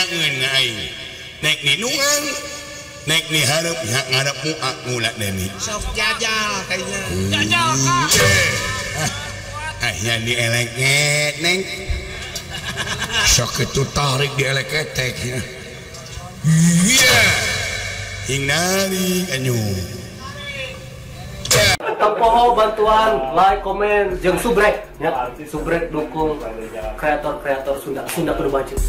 Beangeun ka aing. Nek ninungang, nek nihareup ngarep muak ngulak Deni. Sok jajal kayaknya. Jajal kak. Ah nya dieleket neng. Sok itu tarik dieleketek ya. Iya. Hing narik anyu. Tempoho bantuan like, komen, jeung subrek ya. Subrek dukung kreator-kreator Sunda, Sunda kudu maju.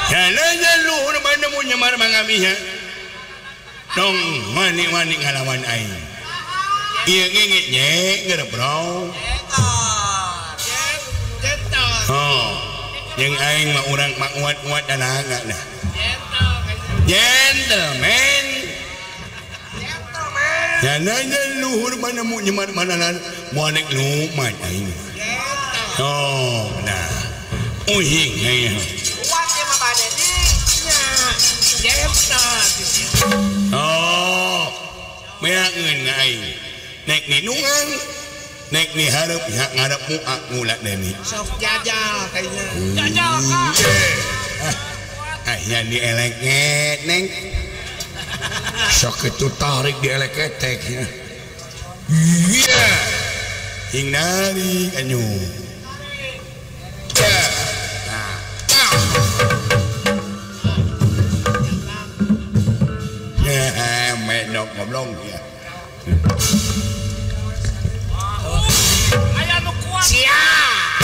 Jalanya luhur manemu nyemar mangamiha. Dong wani-wani ngalawan aing. Ieu ngengit nye ngerebrong. Oh, jeung aing mah urang mah kuat-kuat dalaga dah. Gentleman. Jalanya luhur manemu nyemar manalan moal lumat aing. Oh, nah. Uhing aing. Oh, beangeun ka aing. Nek ninungang, nek nihareup ngarep muak ngulak Deni. Sok jajal kayaknya. Jajal kak. Ah nya dieleket neng. Sok itu tarik dieleketek ya. Iya. Hing narik anyu. Medok goblok ya. Aya nu kuat. Siap.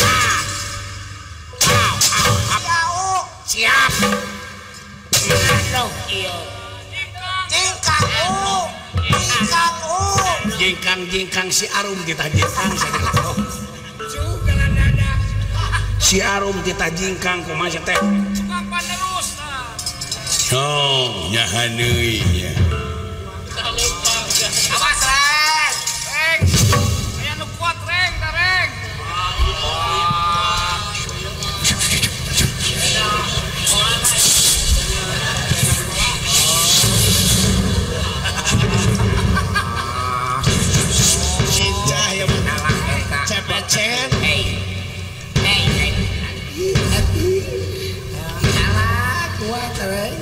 Siap. Aduh ieu. Jingkang u. Jingkang u. Jingkang-jingkang si Arum titah jingkang sakitu. Si Arum titah jingkang kumaha sia teh? Tukang panerus tah. Oh, nyahan deui nya. Awas reng. Reng. Aya nu kuat reng ta reng. Ninja ya mengalah eta. Cepecen. Hey. Hey. Kalah kuat reng.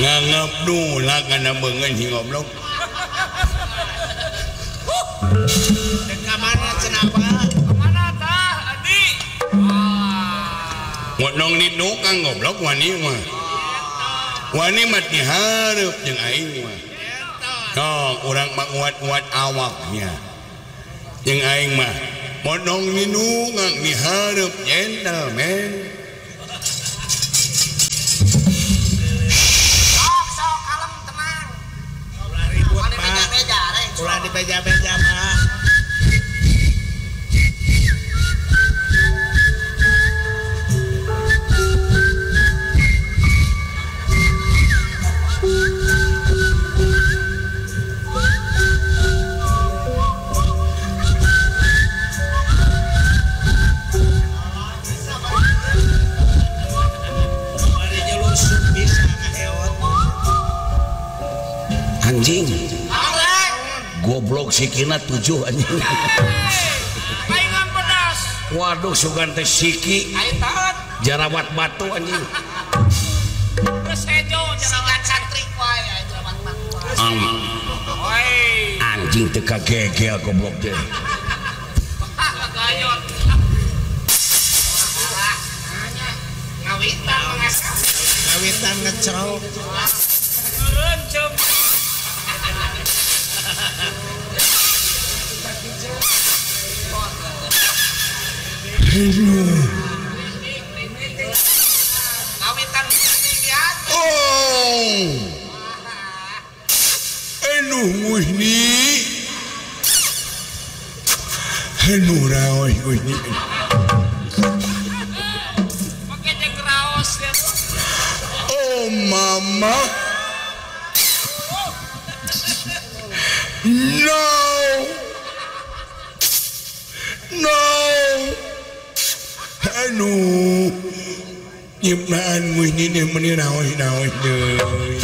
Ngangap dula kana beungeun si goblok. Ka mana cenah Pak? Ka mana tah Adi? Modong di tukang goblok wani mah. Wani mah dihareup jeung aing mah. Tong urang mah kuat-kuat awaknya. Jeung aing mah modong di tukang dihareup gentleman. Ulah dibeja-beja mah. Anjing. Goblok sikina 7 anjing. Paingan pedas. Waduh sugan teh siki. Jarawat batu anjing. Terus hejo jarawat santri wae jarawat batu. Anjing teu kagegel goblok teh. Gayot. Ngawitan ngasah. Ngawitan ngecrok. Ngeureun. Oh, aduh musni. Anu raos Gusti. Make jeung raos ya tuh. Oh mama. No. No. Anu nyiptaan Gusti teh meuni raos-raos deui.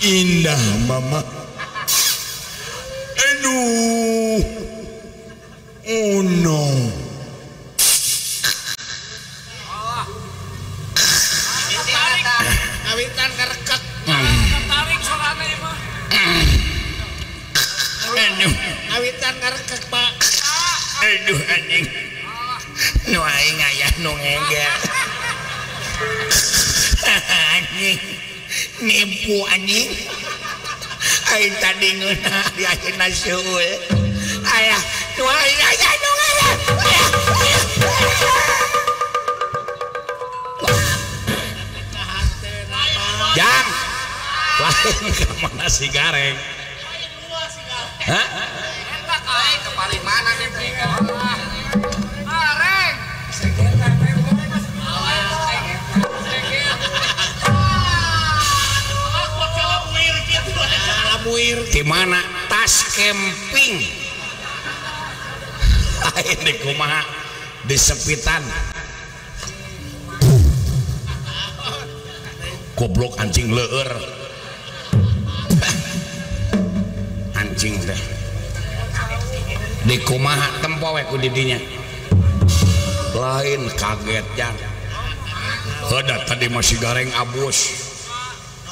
Indah mama. Aduh. Oh no. Kawitan karekek. Tarik sorana ieu mah. Aduh, kawitan karekek, Pak. Aduh anjing. Nu aing aya nu ngege. Anjing. Nipu anjing. Aing tadi ngeunah di ayeuna seueul. Aya nu aing aya nu ngege. Jang. Lain ka mana si Gareng? Hah? Eta ka aing ke paling mana nih? Gareng. Di mana tas camping? Lain di kumaha di sepitan. Goblok anjing leueur. Anjing teh. Di kumaha tempo we ku didinya. Lain kaget jang. Heuda tadi masih Gareng abus.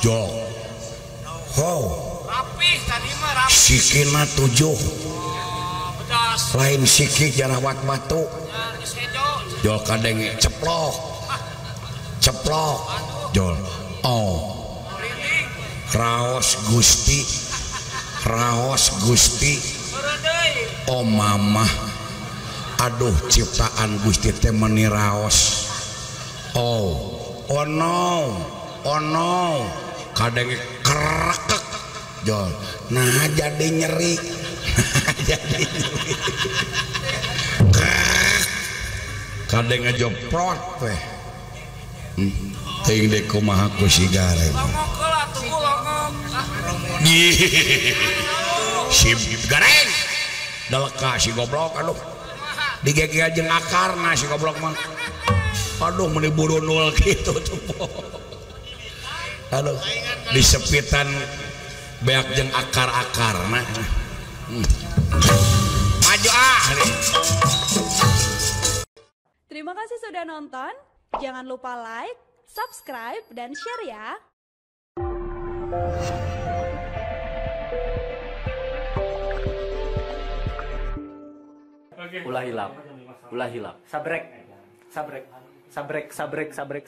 Jok. Ho. Rapih tadi mah rapih. Sikina 7. Bedas. Lain siki jarawat batu. Jol kadenge ceplok. Ceplok. Jol. Oh. Raos Gusti. Raos Gusti. Oh mamah. Aduh ciptaan Gusti teh meuni raos. Oh. Oh no. Oh no. Kadenge kerekek. Jol. Nah jadi nyeri. Jadi nyeri. Kadenge joprot teh. Teuing deui kumaha ku si Gareng. Longok heula tunggu longok. Si Gareng. Daleka si goblok aduh. Digegel jeung akarna si goblok mah. Aduh meuni burunul kitu tuh. Aduh disepitan beak jeung akar-akarna. Maju ah. Terima kasih sudah nonton. Jangan lupa like, subscribe, dan share ya. Ulah hilap, ulah hilap. Sabrek, sabrek, sabrek, sabrek, sabrek.